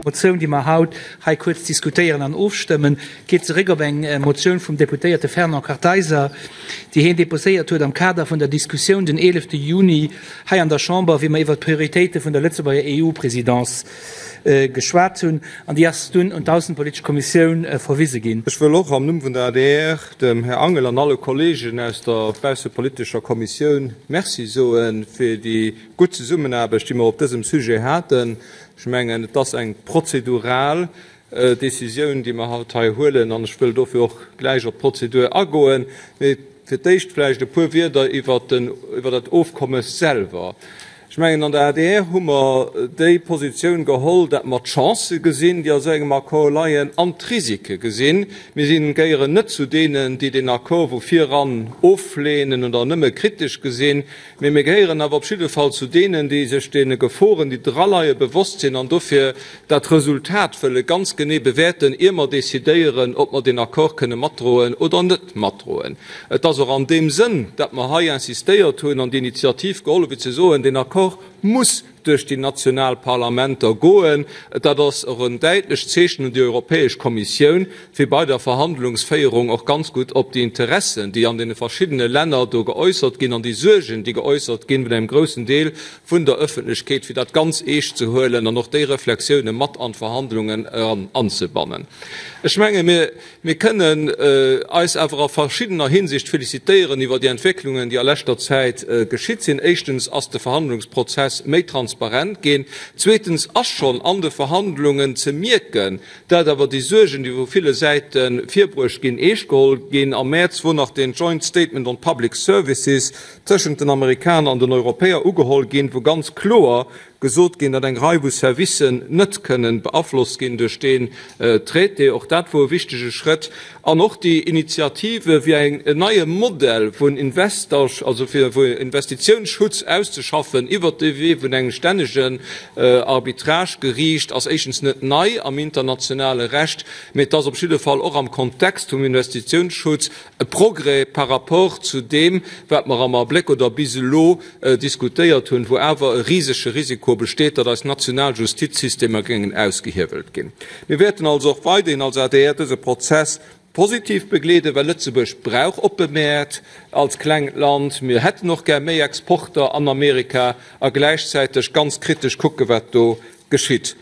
D'Motioun, déi mer haut hei kuerz diskutéieren an ofstëmmen, geet zeréck op eng Motioun vum Deputéierte Fernand Kartheiser, déi hien deposéiert huet am Kader vun der Diskussioun den 11 Juni hei an der Chamber, wéi mer iwwert d'Prioritéite vun der Lëtzebuerger EU-Présidence geschwat hunn. An déi ass dunn un d'Aussenpolitesch Kommissioun verwise ginn. Ech wëll och am Numm vun der adr dem Här Angel an alle Kollegen aus der baussepolitescher Kommissioun Merci soe fir déi gutt Zesummenaarbecht, déi mer op dësem Sujet haten. Ech mengen, et ass eng prozedural Décisioun, déi mer haut hei huelen, an ech wëll dofir och gläich op d'Prozedur agoen. Mee fir d'éischt vläicht e puer Wierder iwwer dat Ofkommes selwer. Ech mengen, an der adr hu mer déi Positioun geholl, dat mer d'Chancë gesinn, déi a sou engem Accord leien, an d'Risike gesinn. Mir sinn, gehéieren net zu deenen, déi deen Accord vu viran ofleenen oder nëmme kritesch gesinn. Mee mir gehéieren awer op jidde Fall zu deenen, déi sech deene Geforen, déi draleie, bewosst sinn an dofir dat Resultat wëlle ganz genee bewäerten, ier mer decidéieren, ob mer deen Accord kënne matdroen oder net matdroen. Et ass och an deem Sënn, dat mer hei insistéiert hunn an déi Initiativ geholl hu fir ze soen, deen Accord muss duerch déi national Parlamenter goen. Dat ass och en däitlecht Zeechen un déi Europäesch Kommissioun, fir bei der Verhandlungsféierung och ganz gutt op déi Interessen, déi an deene verschiddene Länner do geäussert ginn, an déi Suergen, déi geäussert ginn vun engem groussen Deel vun der Öffentlechkeet, fir dat ganz eescht ze huelen an och déi Reflexioune mat an d'Verhandlungen eran anzebannen. Ech menge mir Mir kënnen eis awer a verschiddener Hinsicht félicitéieren iwwer déi Entwécklungen, déi a leschter Zäit geschitt sinn. Éischtens ass de Verhandlungsprozess méi transparent ginn. Zweetens ass schonn an de Verhandlungen ze mierken, dat awer déi Suergen, déi vu ville Säite virbruecht ginn, eescht geholl ginn. Am Mäerz wor nach den Joint Statement on Public Services tëschent den Amerikaner an den Europäer ugeholl ginn, wou ganz kloer gesot ginn, datt eng Rei vu Servicen net kënnen beaflosst ginn duerch deen Traité. Och dat wor e wichtege Schrëtt. An och déi Initiative fir en neie Modell vun Investor, also fir Investitiounsschutz auszeschaffen iwwert de Wee vun engem stännegen Arbitrageriicht, ass éischtens net nei am internationale Recht, mee et ass op jidde Fall och am Kontext vum Investitiounsschutz e Progrès par rapport zu deem, wat mer am Abléck oder bis elo diskutéiert hunn, wou awer e risege Risiko besteet, datt eis national Justizsystemer géingen ausgehiewelt ginn. Mir wäerten also och weiderhin als adr dëse Prozess positiv begleeden, well Lëtzebuerg brauch oppe Mäert als klengt Land. Mir hätten och gär méi Exporter an Amerika a gläichzäiteg ganz kritesch kucke wat do geschitt.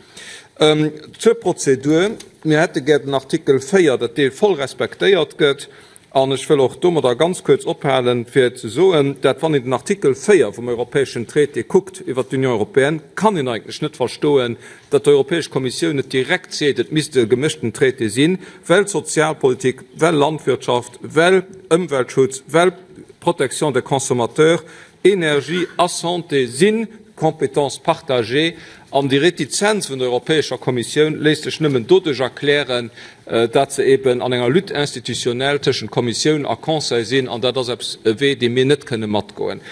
Zur Prozedur, Mir hätte gär den Artikel 4, datt dee voll respektéiert gëtt. An ech wëll och domadder ganz kuerz ophalen, fir ze soen, dat wann een den Artikel 4 vum europäeschen Traité kuckt iwwert d'Union européenne, kann een eigentlech net verstoen, datt d'Europäesch Kommissioun net direkt seet, et misst e gemëschten Traité sinn, well Sozialpolitik, well Landwirtschaft, well Ëmweltschutz, well Protection des consommateurs, Energie a Santé si Compétences partagées, an déi Retizenz vun der Europäescher Kommissioun léisst sech nëmmen doduerch erklären, dat se eben an enger Lutte institutionnelle tëschent Kommissioun a Conseil sinn, an dat ass eppes, e Wee, dee mir net kënne matgoen.